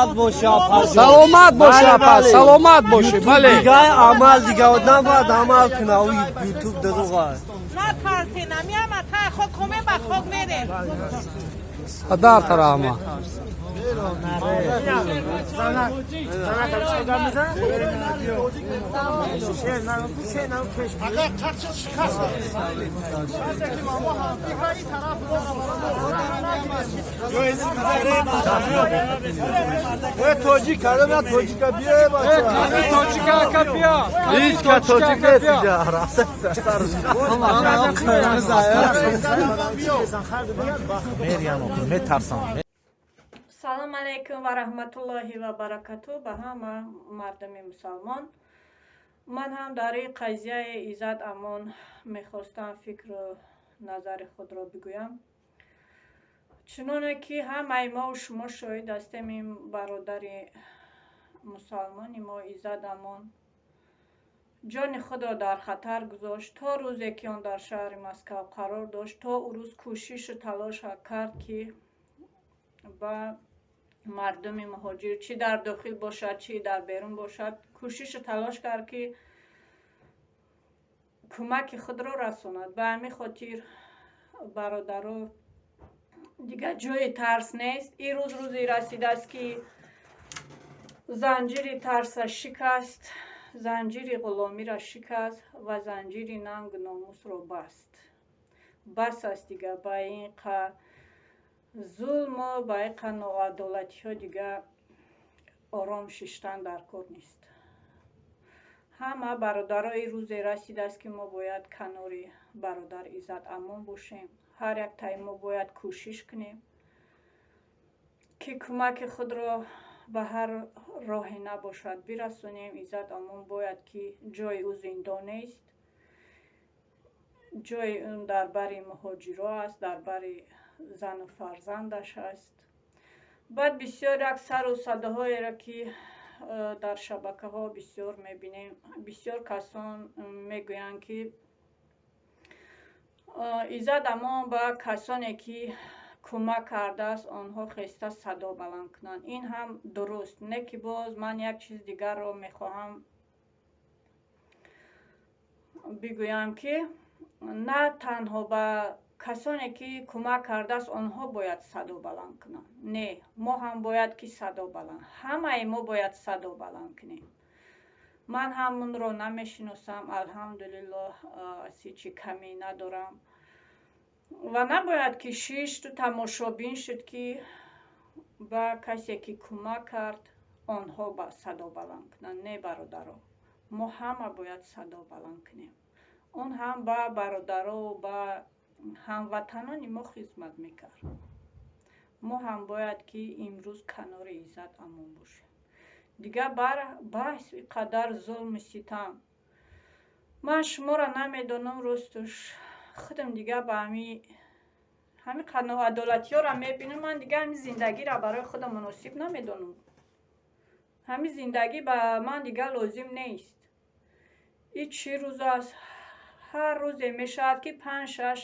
Саломат боша, апа. Саломат боши, апа, саломат боши, бале. Дига амал, дига одам бояд амал куна, ӯ ютуб дурӯғ аст. Натарсен, ами ама та хок хоме, ба хок мерем. Падарта раҳмат. Тоҷик кардам, я тоҷика биё, бача. Тоҷика, ака, биё. Ҳеҷ ка тоҷик нест инҷа. Метарсам. Салом алейкум ва раҳматуллоҳи ва баракату ба ҳама мардуми мусалмон. Ман ҳам дар ин қазияи Иззат Амон мехостам фикру назари худро бигӯям. Чуноне ки ҳамаи мову шумо шоҳид ҳастем, ин бародари мусалмони мо Иззат Амон ҷони худро дар хатар гузошт. То рӯзе ки он дар шаҳри Москав қарор дошт, то ӯ рӯз кӯшишу талош кард, ки ба мардуми муҳоҷир, чӣ дар дохил бошад, чӣ дар берун бошад, кӯшишу талош кард, ки кӯмаки худро расонад. Ба ҳамин хотир, бародаро, дигар ҷои тарс нест. Ин рӯз рӯзе расидааст, ки занҷири тарса шикаст, занҷири ғуломиро шикаст ва занҷири нангу номусро баст. Бас аст дигар ба ин қа зулму ба ин қа ноадолатиҳо. Дигар ором шиштан дар кор нест. Ҳама бародарои, рӯзе расидааст, ки мо бояд канори бародар Иззат Амон бошем. Ҳар яктаи мо бояд кӯшиш кунем, ки кӯмаки худро ба ҳар роҳе набошад бирасонем. Иззат Амон бояд ки ҷои ӯ зиндон нест, ҷои ӯ дар бари муҳоҷиро аст, дар бари зану фарзандаш аст. Баъд бисёр як сару садоҳоеро, ки дар шабакаҳо бисёр мебинем, бисёр касон мегӯянд, ки Иззат Амон ба касоне ки кӯмак кардааст, онҳо хеста садо баланд кунанд. Ин ҳам дуруст не, ки боз ман як чиз дигарро мехоҳам бигӯям, ки на танҳо ба касоне ки кӯмак кардааст, онҳо бояд садо баланд кунанд. Не, мо ҳам бояд ки садо баланд, ҳамаи мо бояд садо баланд кунем. Ман ҳам онро намешиносам, алҳамдулиллоҳ, аз ҳечи камӣ надорам ва набояд ки шишту тамошобин шуд, ки ба касе ки кӯмак кард, онҳо ба садо баланд кунанд. Не, бародаро, мо ҳама бояд садо баланд кунем. Он ҳам ба бародарову ба ҳамватанони мо хизмат мекард. Мо ҳам бояд ки имрӯз канори Иззат Амон бошем. Дигар баҳс, қадар зулму ситам. Ман шуморо намедонам, ростуш худам дигар ба ҳами ноадолатиҳоро мебинам. Ман дигар ҳами зиндагиро барои худам муносиб намедонам. Ҳами зиндагӣ ба ман дигар лозим нест. И чӣ рӯз аст? Ҳар рӯзе мешавад, ки панҷ шаш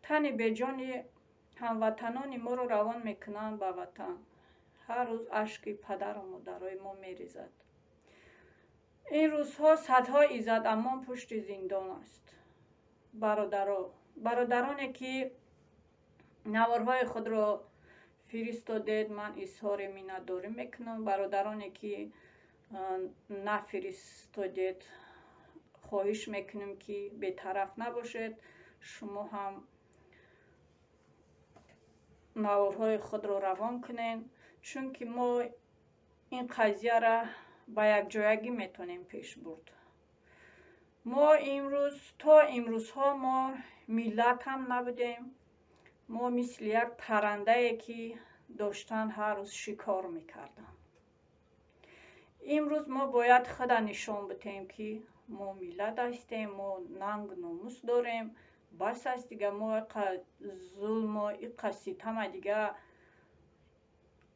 тани беҷони ҳамватанони моро равон мекунанд ба ватан. Ҳар рӯз ашки падару модарои мо мерезад. Ин рӯзҳо садҳо Иззат Амон пушти зиндон аст. Бародаро, бародароне ки наворҳои худро фиристодед, ман изҳори миннатдорӣ мекунам. Бародароне ки нафиристодед, хоҳиш мекунем, ки бетараф набошед, шумо ҳам наворҳои худро равон кунед, чунки мо ин қазияра ба якҷоягӣ метавонем пеш бурд. Мо имрӯз, то имрӯзҳо мо миллат ҳам набудем. Мо мисли як паррандае, ки доштан ҳар рӯз шикор мекарданд. Имрӯз мо бояд худа нишон бидиҳем, ки мо миллат ҳастем, мо нангу номус дорем. Бас аст дига мо иқа зулму иқа ситама. Дига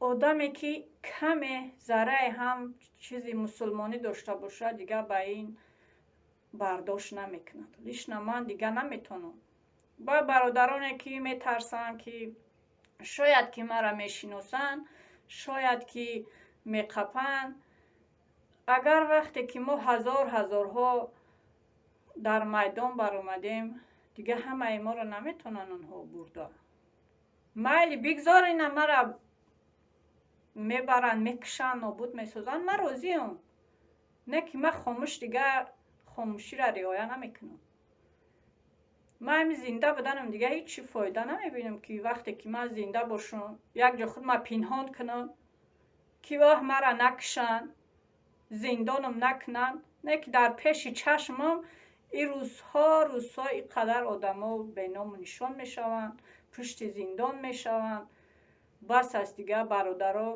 одаме ки каме заррае ҳам чизи мусулмонӣ дошта бошад, дига ба ин бардошт намекунад. Лично ман дига наметавонам. Ба бародароне ки метарсанд, ки шояд ки маро мешиносанд. Шояд ки меқапанд. Агар вақте ки мо ҳазор ҳазорҳо дар майдон баромадем, дига ҳамаи моро наметавонанд онҳо бурда. Майли, бигзор ина мара мебаранд, мекушанд, нобуд месозанд, ман розиам. Не ки ман хомӯш, дига хомӯширо риоя намекунам. Ман ҳами зинда буданам дига ҳеҷ чи фоида намебинам, ки вақте ки ман зинда бошам, як ҷо худ ма пинҳон кунам, ки оҳ, мара накушанд, зиндонам накунанд. Не ки дар пеши чашмам ин рӯзҳо рӯзҳо ин қадар одамо беному нишон мешаванд, пушти зиндон мешаванд. Бас аст дига, бародаро,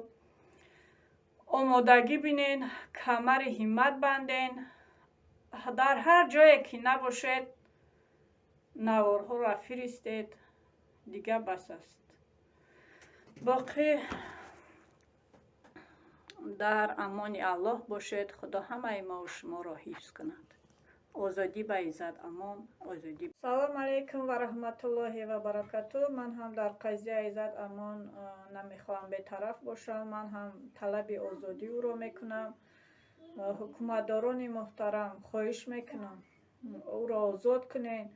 омодагӣ бинен, камари ҳиммат банден. Дар ҳар ҷое ки набошед, наворҳоро фиристед. Дига бас аст. Боқӣ дар амони Аллоҳ бошед. Худо ҳамаи мову шуморо ҳифз кунад. Озодӣ ба Иззат Амон, озодӣ. Салому алайкум ва раҳматуллоҳи ва баракату. Ман ҳам дар қазияи Иззат Амон намехоҳам бетараф бошам. Ман ҳам талаби озодии ӯро мекунам. Ҳукуматдорони муҳтарам, хоҳиш мекунам, ӯро озод кунед.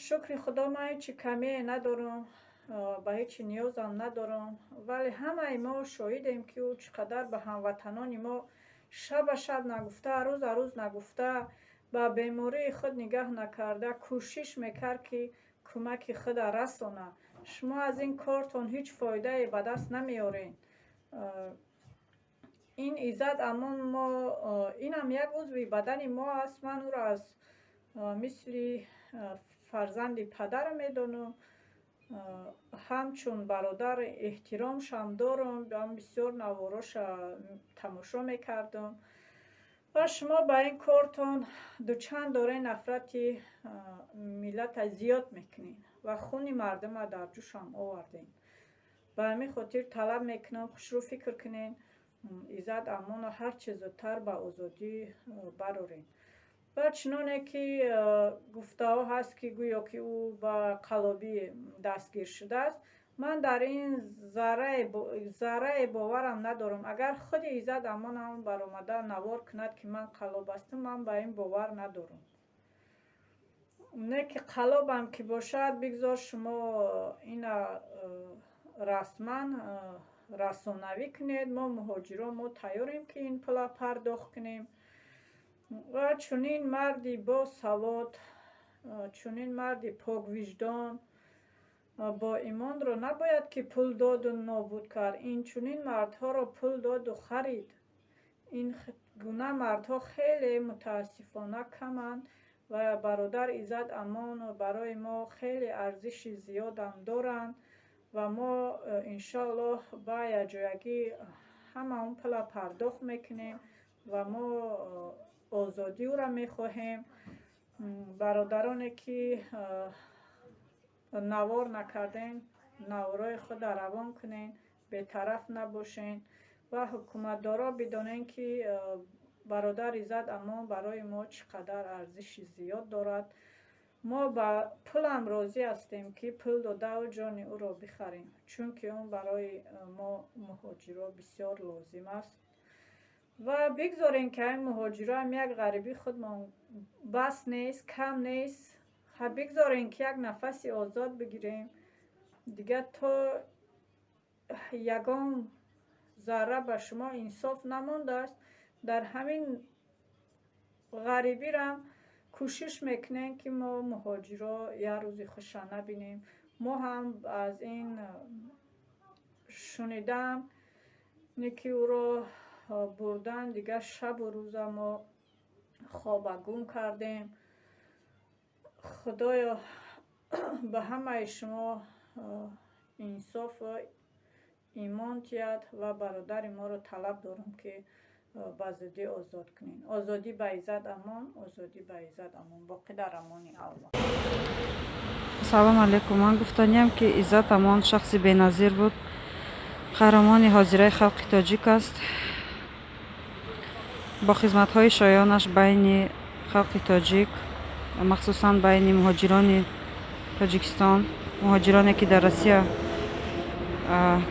Шукри Худо, ман ҳечи камие надорам, ба ҳечи ниёзам надорам, вале ҳамаи мо шоҳидем, ки ӯ чӣ қадар ба ҳамватанони мо шаба шаб нагуфта, рӯза рӯз нагуфта, ба бемории худ нигаҳ накарда, кӯшиш мекард, ки кӯмаки худа расонад. Шумо аз ин кортон ҳеҷ фоидае ба даст намеоред. Ин Иззат Амон мо, инам як узви бадани мо аст. Ман ӯро аз мисли фарзанди падарам медонам, ҳамчун бародар эҳтиромшам дорам. Ман бисёр навороша тамошо мекардам ва шумо ба ин кортон дучанд дорен нафрати миллата зиёд мекунед ва хуни мардума дар ҷӯшам овардем. Ба ҳамин хотир талаб мекунам, хушрӯ фикр кунед, Иззат Амонро ҳарчи зудтар ба озодӣ бароред. Ва чуноне ки гуфтаҳо ҳаст, ки гӯё ки ӯ ба қаллобӣ дастгир шудааст, ман дар ин заррае боварам надорам. Агар худи Иззат Амонам баромада навор кунад, ки ман қаллоб ҳастам, ман ба ин бовар надорам. Не ки қаллобам ки бошад, бигзор шумо ина расман расонавӣ кунед. Мо, муҳоҷирон, мо тайёрем, ки ин пула пардохт кунем. Ва чунин марди босавод, чунин марди поквиҷдон, бо имонро набояд ки пул доду нобуд кард. Инчунин мардҳоро пул доду харид. Ин гуна мардҳо хеле, мутаассифона, каманд ва бародар Иззат Амон барои мо хеле арзиши зиёдам доранд. Ва мо, иншоаллоҳ, ба якҷоягӣ ҳама он пула пардохт мекунем ва мо озодиро мехоҳем. Бародароне ки навор накардем, наворҳои худро равон кунед, бетараф набошед ва ҳукуматдоро бидонед, ки бародар Иззат Амон барои мо чӣ қадар арзиши зиёд дорад. Мо ба пулам розӣ ҳастем, ки пул додаву ҷони ӯро бихарем, чунки он барои мо, муҳоҷиро, бисёр лозим аст. Ва бигзорем, ки ҳамин муҳоҷироам як ғарибӣ худмон бас нест, кам нест. Бигзорем, ки як нафаси озод бигирем. Дигар то ягон зарра ба шумо инсоф намондааст, дар ҳамин ғарибирам кӯшиш мекунем, ки мо, муҳоҷиро, як рӯзи хуша набинем. Мо ҳам аз ин шунидам, ки ӯро бурдан, дигар шабу рӯза мо хоба гум кардем. Худоё, ба ҳамаи шумо инсофу имон диҳад ва бародари моро талаб дорам, ки ба зудӣ озод кунед. Озодӣ ба Иззат Амон, озодӣ ба Иззат Амон. Боқӣ дар амони Аллоҳ. Салом алейкум. Ман гуфтаниям, ки Иззат Амон шахси беназир буд, қаҳрамони ҳозираи халқи тоҷик аст. Бо хизматҳои шоёнаш байни халқи тоҷик, махсусан байни муҳоҷирони Тоҷикистон, муҳоҷироне, ки дар Россия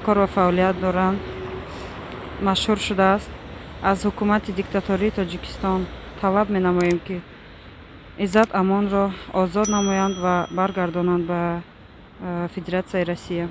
кор ва фаъолият доранд, машҳур шудааст. Аз ҳукумати диктатории Тоҷикистон талаб менамоем, ки Иззат Амонро озод намоянд ва баргардонанд ба Федератсияи Россия.